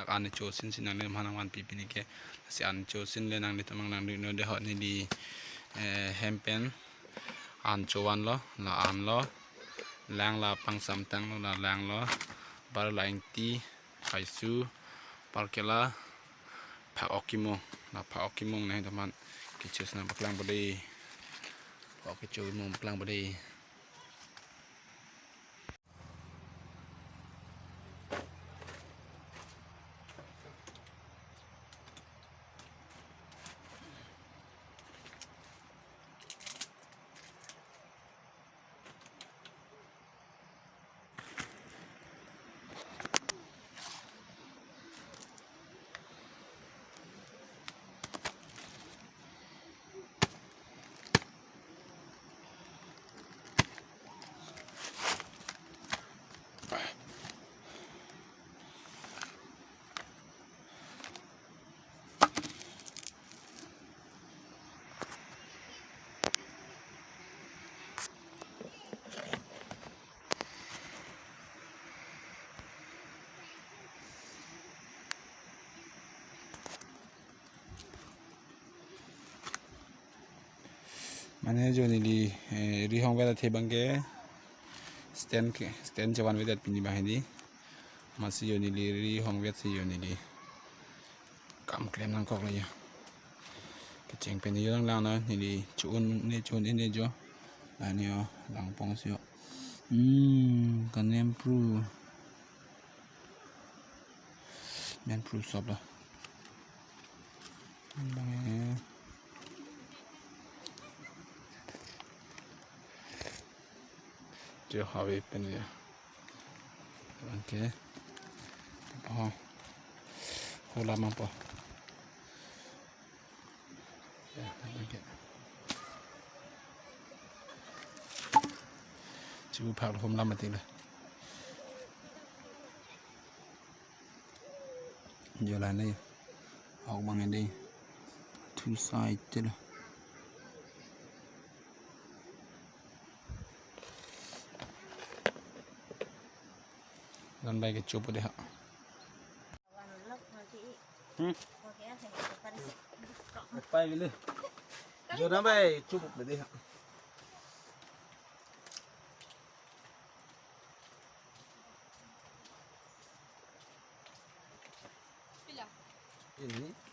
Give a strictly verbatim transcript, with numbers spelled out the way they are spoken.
An chosin si nanglitum aphan nangvanpi pini ke. Si an chosin le nanglitum aphan nangdunnon dei ho, neli, eh, hem pen an chovan lo, la an lo. Lang la pangsamtang lo, la lang lo. Bar la ingti, haisu, bar ke la phak-ok kimung, la phak-ok kimung nangtum aphan kecho si nangpaklangpo dei. Phak-ok kecho kimung paklangpo dei. Mane jo neli, eh, ri hongvet athe abang ke stand ke, stand chevanvedet pini abang hedi. Amatsi jo neli ri hongvet si jo neli kam klem nangkok lo jo. Kecheng pen jo lang lang na neli cho-un ne cho-un ne jo. La ne jo langpong si jo. Hmm, kanem pru. Men pru sop lo. Bang e. Jo hawi pen jo. Bang ke. Oh. Hula mampo. Ya, bang ke. Chibu phak hum lam mati le. Jo la ne. Ahok bang e dei. Two side te lo. Don bai kechopo dei ha. Hmm. Pai bile. Jo don bai chopo dei ha. Pila? Ini.